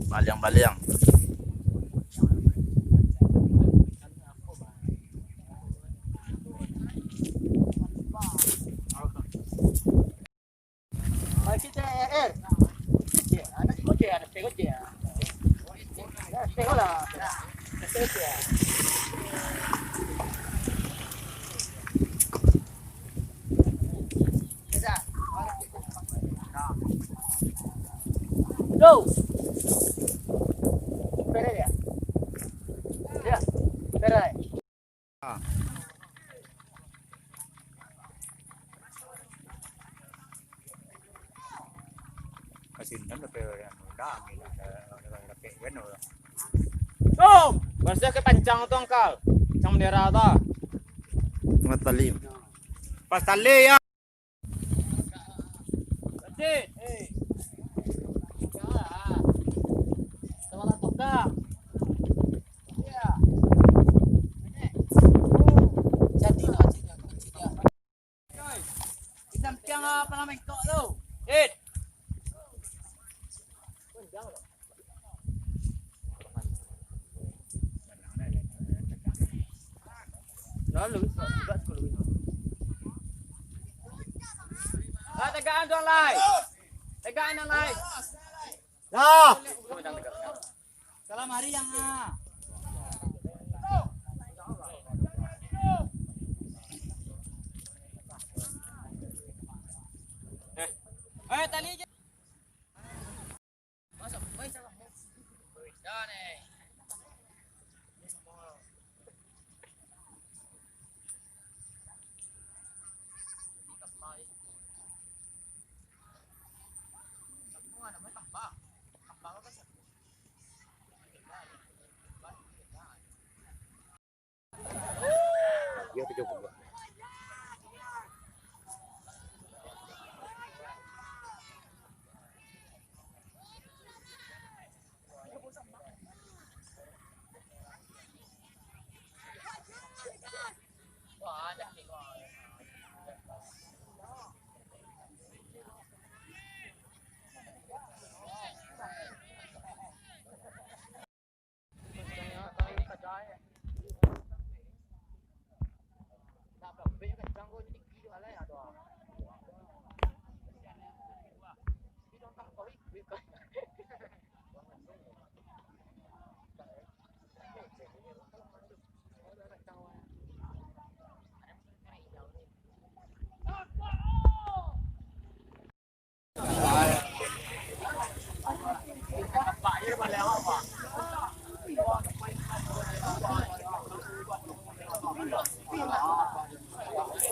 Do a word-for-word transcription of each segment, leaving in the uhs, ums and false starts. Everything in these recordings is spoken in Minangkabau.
Baliang-baliang. Go! Pere ya? Ya, pere. Kasinan tapi yang muda, angin ada, ada, ada, ada, ada, ada. Om! Barasiah ka pancang tu, Angkal. Pancang bendera tu. Pas tali. Pas tali, ya. Batin. Hei. Janganlah. Salah tukang. Iya. Jadi lah, cik, cik, ya. Di sampiang, ah, palang bengkok tu. Hit. Lalu, buka sepuluh. Ah, tegakan tu, Lai. Tegakan, Lai. Dah. Salam hari yang, ah. Eh, tali je.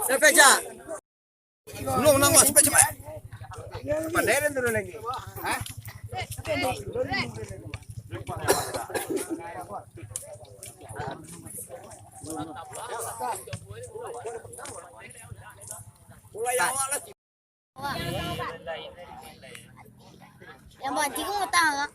Sampai, Cak. Lu nang, Mas, cepat, cepat. Pandai dan turun lagi. Hah? Mulai awal lah. Yang buat tiga utang, Kak.